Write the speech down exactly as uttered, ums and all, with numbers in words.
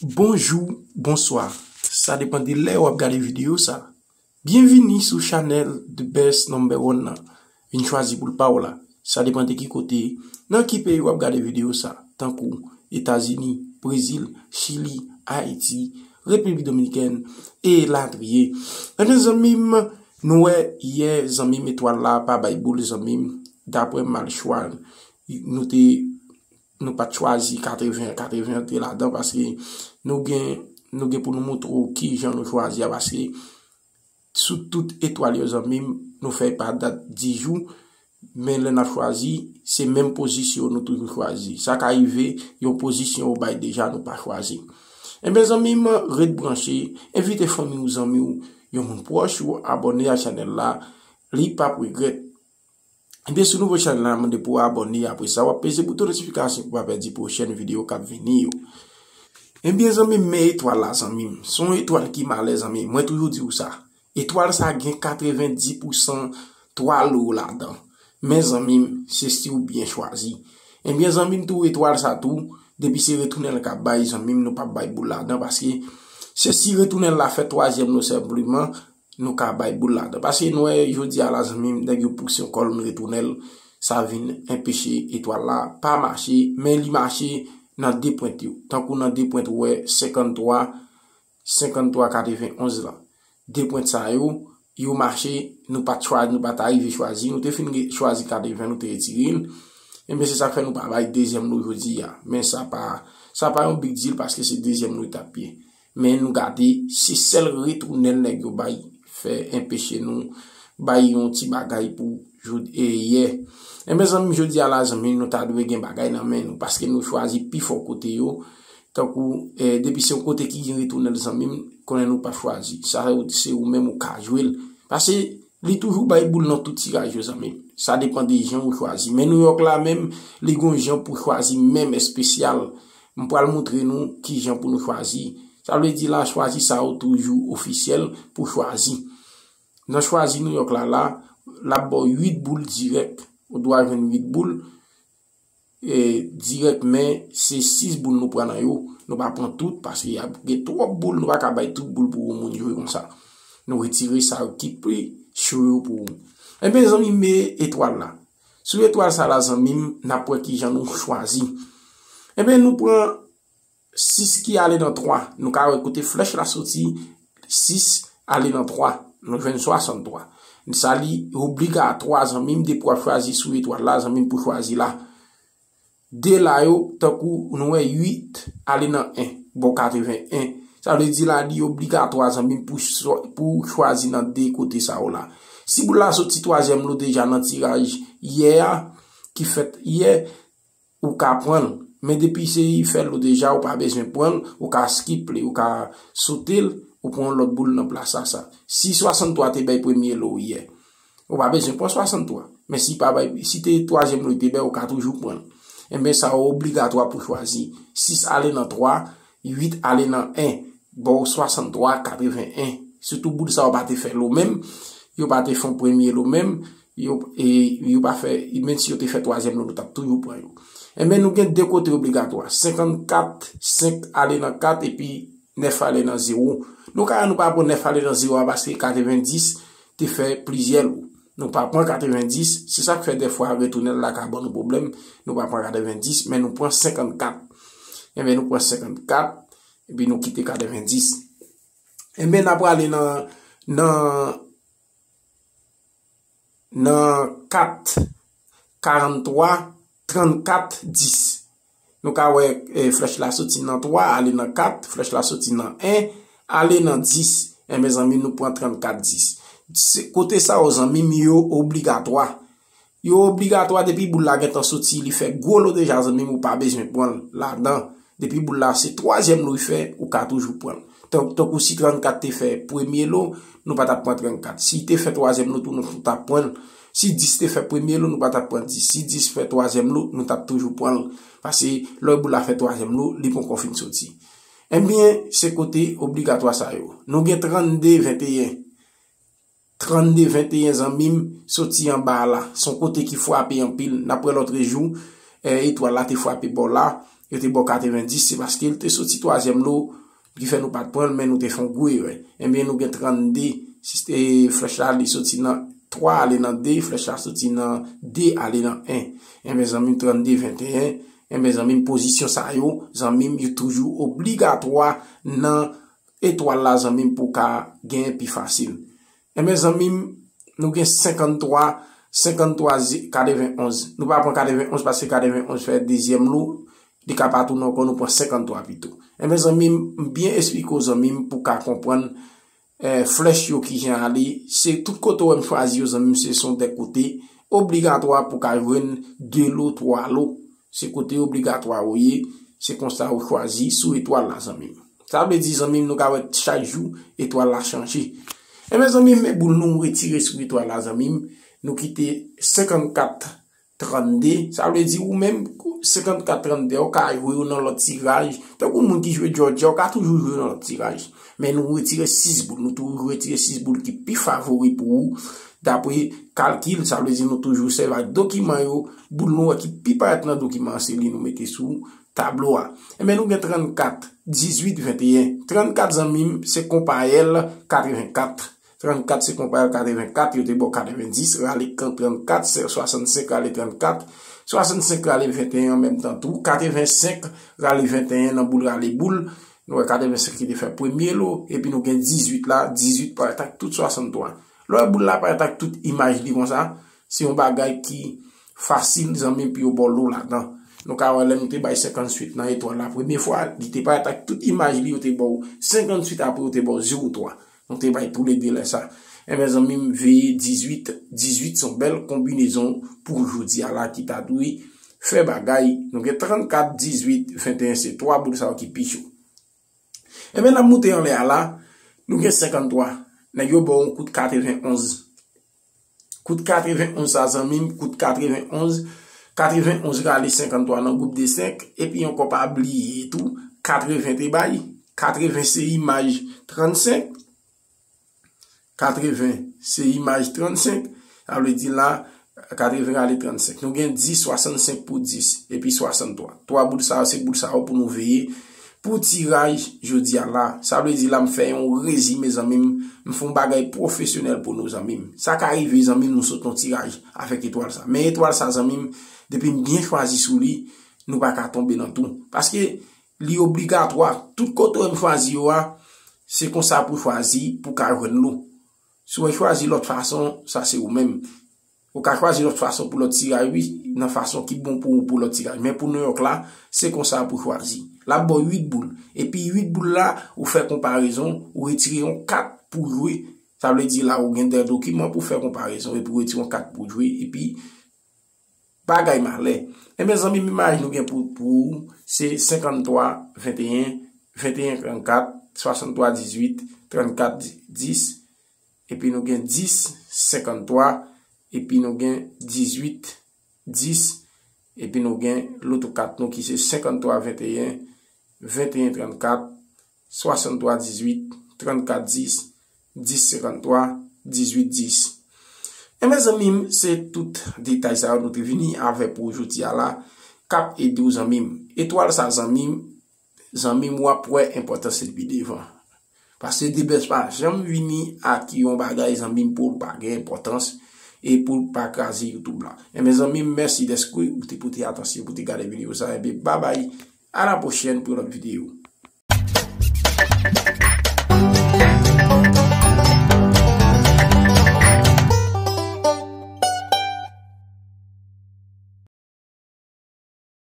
Bonjou, bonswa. Sa depann de lè w ap gade videyo sa. Byenvini sou chanèl The Best Number One nan. Vin chwazi pou l pa w la. Sa depann de ki kote, nan ki peyi w ap gade videyo sa, tankou Etazini, Brezil, Chili, Ayiti, Repiblik Dominikèn, elatriye. Ebyen, zanmi m, nou wè yè, zanmi m, etwal la pa bay boul, zanmi m, daprè m, mal chwa. Nou te, nou pa t chwazi katreven, katreven an te ladan, paske nou gen, nou gen pou nou montre w ki jan nou chwazi a, paske sou tout etwal yo, zanmi m, nou fè pa dat dis jou, men lè n ap chwazi, se menm pozisyon nou toujou chwazi. Sa ka rive, yon pozisyon ou bay deja, nou pa chwazi. Ebyen, zanmi m, ret branche, envite fanmi w, zanmi w, yon moun pwòch ou, abòne a chanèl la, li p ap regrèt. Ebyen, si w nouvo chanèl la, mande pou w abòne, apre sa, w ap peze bouton notifikasyon pou w pa pèdi pwochèn videyo k ap vini yo. Ebyen, zanmi m, men etwal la, zanmi m. Se yon etwal ki malè, zanmi m. Mwen toujou di w sa. Etwal sa gen katrevenndis pousan twa lo ladan. Men, zanmi m, se si w byen chwazi. Ebyen, zanmi m, tou etwal sa tou, depi se retounen l k ap bay, zanmi m, nou p ap bay boul ladan, paske se si retounen l la fè twazyèm lo senpleman, nou ka bay boul ladan. Paske nou wè jodi a la, zanmi m, nèg yo pouse yon kòlonn retounen l, sa vin enpeche etwal la pa mache, men li mache nan de pwent yo. Tankou nan de pwent ou wè senkanntwa, senkanntwa katrevenonz la. De pwent sa yo, yo mache, nou pa t chwazi, nou pa t arive chwazi, nou te fin re- chwazi katreven, nou te retire l. Ebyen, se sa k fè nou pa bay dezyèm lo jodi a. Men sa pa, sa pa yon big deal paske se dezyèm lo t ap ye. Men nou gade, se sèl retounen nèg yo bay, fè enpeche nou bay yon ti bagay pou jodi, e, yè. Ebyen, zanmi, jodi a la, zanmi, nou ta dwe gen bagay nan men nou, paske nou chwazi pi fò kote yo. Tankou, e, depi se yon kote ki gen retounen, zanmi m, konnen nou pa chwazi. Sa, se ou menm ou ka jwe l. Paske li toujou bay boul nan tout tiraj yo, zanmi m. Sa depann de jan ou chwazi. Men Nouyòk la menm, li gon jan pou chwazi menm espesyal. M pral montre nou ki jan pou nou chwazi. Sa vle di la, chwazi sa yo toujou ofisyèl pou chwazi. Nan chwazi Nouyòk la, la, l ap ba w uit boul dirèk. Ou dwe jwenn uit boul, e, dirèk, men se sis boul nou pran nan yo. Nou pa pran tout, paske y ap gen twòp boul, nou pa ka bay tout boul pou yon moun jwe konsa. Nou retire sa yo ki pi cho yo pou ou. Ebyen, zanmi m, men etwal la. Sou etwal sa la, zanmi m, n ap wè ki jan nou chwazi. Ebyen, nou pran sis ki ale nan twa. Nou ka wè kote flèch la soti, sis ale nan twa. Nou jwenn swasanntwa. Sa li obligatwa, zanmi m, depi w ap chwazi sou etwal la, zanmi m, pou chwazi la. De la yo, tankou nou wè uit ale nan en, bò katreven en. Sa vle di la, li obligatwa, zanmi m, pou chwa- pou chwazi nan de kote sa yo la. Si boul la soti twazyèm lo deja nan tiraj yè a, ki fèt yè, ou ka pran l. Men depi se li fè lo deja, ou pa bezwen pran l, ou ka skip li, ou ka sote l, ou pran yon lòt boul nan plas sa, sa. Si swasanntwa te bay premye lo yè, ou pa bezwen pran swasanntwa. Men si pa bay, si te twazyèm lo te bay, ou ka toujou pran l. Enben, sa yo obligatwa pou chwazi. Sis ale nan twa, uit ale nan en, ba w swasanntwa katreven en. Sitou boul sa yo pa te fè lo menm, yo pa te fè yon premye lo menm, yo, e, yo pa fè, menm si yo te fè twazyèm lo, nou t ap toujou pran yo. Enben, nou gen de kote obligatwa. Senkannkat, senk ale nan kat, epi nèf ale nan zewo. Nou ka, nou pa pran nèf ale nan zewo a paske katrevendis te fè plizyè lo. Nou pa pran katrevendis, se sa k fè dèfwa retounen l la ka ban nou pwoblèm. Nou pa pran katrevendis, men nou pran senkannkat. Enben, nou pran senkannkat, epi nou kite katrevendis. Enben, n a prale nan, nan, nan kat, karannntwa, trannkat, dis. Nou ka wè, e, flèch la soti nan twa, ale nan kat, flèch la soti nan en, ale nan dis. Enben, zanmi, nou pran trannkat dis. Se, kote sa yo, zanmi m, yo obligatwa. Yo obligatwa depi boul la gentan soti, li fè gwo lo deja, zanmi m, ou pa bezwen pran l ladan. Depi boul la se twazyèm lo li fè, ou ka toujou pran l. Tan, tankou si trannkat te fè premye lo, nou pa t ap pran trannkat. Si te fè twazyèm lo tou, nou t ap pran l. Si dis te fè premye lo, nou pa t ap pran dis. Si dis fè twazyèm lo, nou t ap toujou pran l. Paske lè boul la fè twazyèm lo, li poko fin soti. Enben, se kote obligatwa sa yo. Nou gen trannde venteyen. Trannde venteyen, zanmi m, soti anba a la. Se yon kote ki frape anpil. N ap wè lòtrejou, e, etwal la te frape bò la. Yo te ba w katrevendis, se paske l te soti twazyèm lo, ki fè nou pa t pran l, men nou te fè yon gwo erè. Ebyen, nou gen trannde, si se te flèch la, li soti nan twa ale nan de, flèch la soti nan de ale nan en. Ebyen, zanmi m, trannde venteyen, ebyen, zanmi m, pozisyon sa yo, zanmi m, yo toujou obligatwa nan etwal la, zanmi m, pou w ka genyen pi fasil. Ebyen, zanmi m, nou gen senkanntwa, senkanntwa, katrevenonz. Nou pa pran katrevenonz paske katrevenonz fè dezyèm lo, li ka pa tounen ankò, nou pran senkanntwa pito. Ebyen, zanmi m, m byen esplike w, zanmi m, pou w ka konprann, eh, flèch yo ki jan ale. Se tout kote w wè m chwazi yo, zanmi m, se son de kote obligatwa pou w ka jwenn de lo, twa lo. Se kote obligatwa ou ye, se konsa ou chwazi sou etwal la, zanmi m. Sa vle di, zanmi m, nou ka wè chak jou etwal la chanje. Ebyen, zanmi m, men boul nou retire sou etwal la, zanmi m, nou kite senkannkat trannde. Sa vle di, ou menm, senkannkat trannde, ou ka jwe yo nan lòt tiraj. Tankou moun ki jwe Georgia, ou ka toujou jwe nan lòt tiraj. Men nou retire sis boul, nou toujou retire sis boul ki pi favori pou ou. Dapre kalkil, sa vle di nou toujou sèvi ak dokiman yo, boul nou wè ki pi parèt nan dokiman an, se li nou mete sou tablo a. Ebyen, nou gen trannkat, dizuit, venteyen. Trannkat, zanmi m, se konpayèl katrevenkat. Trannkat, se konpayèl katrevenkat, yo te ba w katrevendis, rale kan trannkat, se swasannsenk rale trannkat, swasannsenk rale venteyen an menm tan tou, katrevensenk rale venteyen nan boul rale boul, nou wè katrevensenk ki te fè premye lo, epi nou gen dizuit la, dizuit parèt ak tout swasanntwa. Lè w wè boul la parèt ak tout imaj li konsa, se yon bagay ki fasil, zanmi, pou yo ba w lo ladan. Nou ka wè lè nou te bay senkantuit nan etwal la premye fwa, li te parèt ak tout imaj li, yo te ba w senkantuit, apre yo te ba w zewo twa. Nou te bay toulede lè sa. Ebyen, zanmi m, veye dizuit, dizuit se yon bèl konbinezon pou jodi a la ki ta dwe fè bagay. Nou gen trannkat, dizuit, venteyen, se twa boul sa yo ki pi cho. Ebyen, n ap moute anlè a la, nou gen senkanntwa. Nèg yo ba w yon kout katrevenonz. Kout katrevenonz sa, zanmi m, kout katrevenonz. Katrevenonz rale senkanntwa nan gwoup de senk. Epi ankò pa bliye tou, katreven te bay. Katreven se imaj trannsenk. Katreven se imaj trannsenk. Sa vle di la, katreven rale trannsenk. Nou gen dis, swasannsenk pou dis, epi swasanntwa. Twa boul sa yo, se boul sa yo pou nou veye pou tiraj jodi a la. Sa vle di la, m fè yon rezime, zanmi m. M fè yon bagay pwofesyonèl pou nou, zanmi m. Sa ka rive, zanmi m, nou sot yon tiraj avèk etwal sa. Men etwal sa, zanmi m, depi m byen chwazi sou li, nou pa ka tonbe nan tou. Paske li obligatwa. Tout kote w wè m chwazi yo a, se konsa pou chwazi, pou ka jwenn lo. Si w wè chwazi lòt fason, sa se ou menm. Ou ka chwazi lòt fason pou lòt tiraj, wi, nan fason ki bon pou ou pou lòt tiraj. Men pou Nouyòk la, se konsa pou chwazi. L ap ba w uit boul. Epi uit boul la, ou fè konparezon, ou retire yon kat pou jwe. Sa vle di la, ou gen de dokiman pou fè konparezon, epi ou retire yon kat pou jwe, epi bagay malè. Ebyen, zanmi m, imaj nou gen pou, pou ou, se senkanntwa, venteyen, venteyen, trannkat, swasanntwa, dizuit, trannkat, dis, epi nou gen dis, senkanntwa, epi nou gen dizuit, dis, epi nou gen loto kat nou ki se senkanntwa, venteyen, venteyen, trannkat, swasanntwa, dizuit, trannkat, dis, dis, senkanntwa, dizuit, dis. Ebyen, zanmi m, se tout detay sa yo nou te vini avè pou jodi a la, k ap ede w, zanmi m. Etwal sa, zanmi m, zanmi m, w ap wè enpòtans li pi devan. Paske Debès pa janm vini ak yon bagay, zanmi m, pou l pa gen enpòtans e pou l pa kraze YouTube la. Ebyen, zanmi m, mèsi dèske ou te pote atansyon pou te gade videyo sa. Ebyen, babay, a la pwochèn pou yon lòt videyo.